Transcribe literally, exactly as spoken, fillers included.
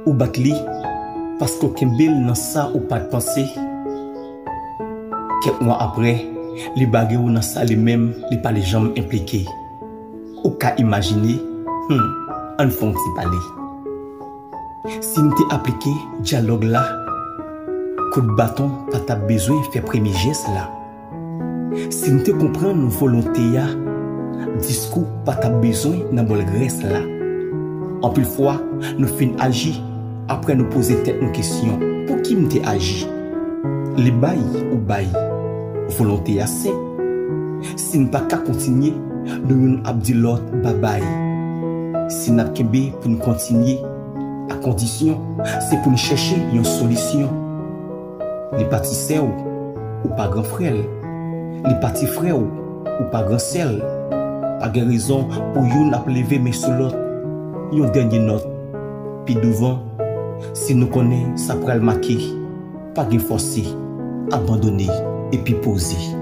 Ou bat li paske w kenbe l nan sa ou pa t panse. Kèk mwa apre, li bare w nan sa li menm li pa t janm enplike. Ou ka imajine? Hmm, ann fè yon ti pale. Si n te aplike dyalòg la, kout baton pa t ap bezwen fè premye jès la. Si n te konprann volonte a, diskou pa t ap bezwen nan bòl grès la. Anpil fwa, nou fin aji, apre nou poze tèt nou kesyon, "Pouki m te aji?" Li bay ou bay. Volonte a senp. Si n pa ka kontinye, nou youn ap di lòt babay. Si n ap kenbe pou n kontinye, akondisyon se pou n chèche yon solisyon. Li pa ti sè w, ou pa gran frè l. Li pa ti frè w, ou pa gran sè l. Pa gen rezon pou youn ap leve men sou lòt. Yon dènye nòt. Pi douvan, si nou konnen sa pral make, pa gen fòse, abandone epi poze.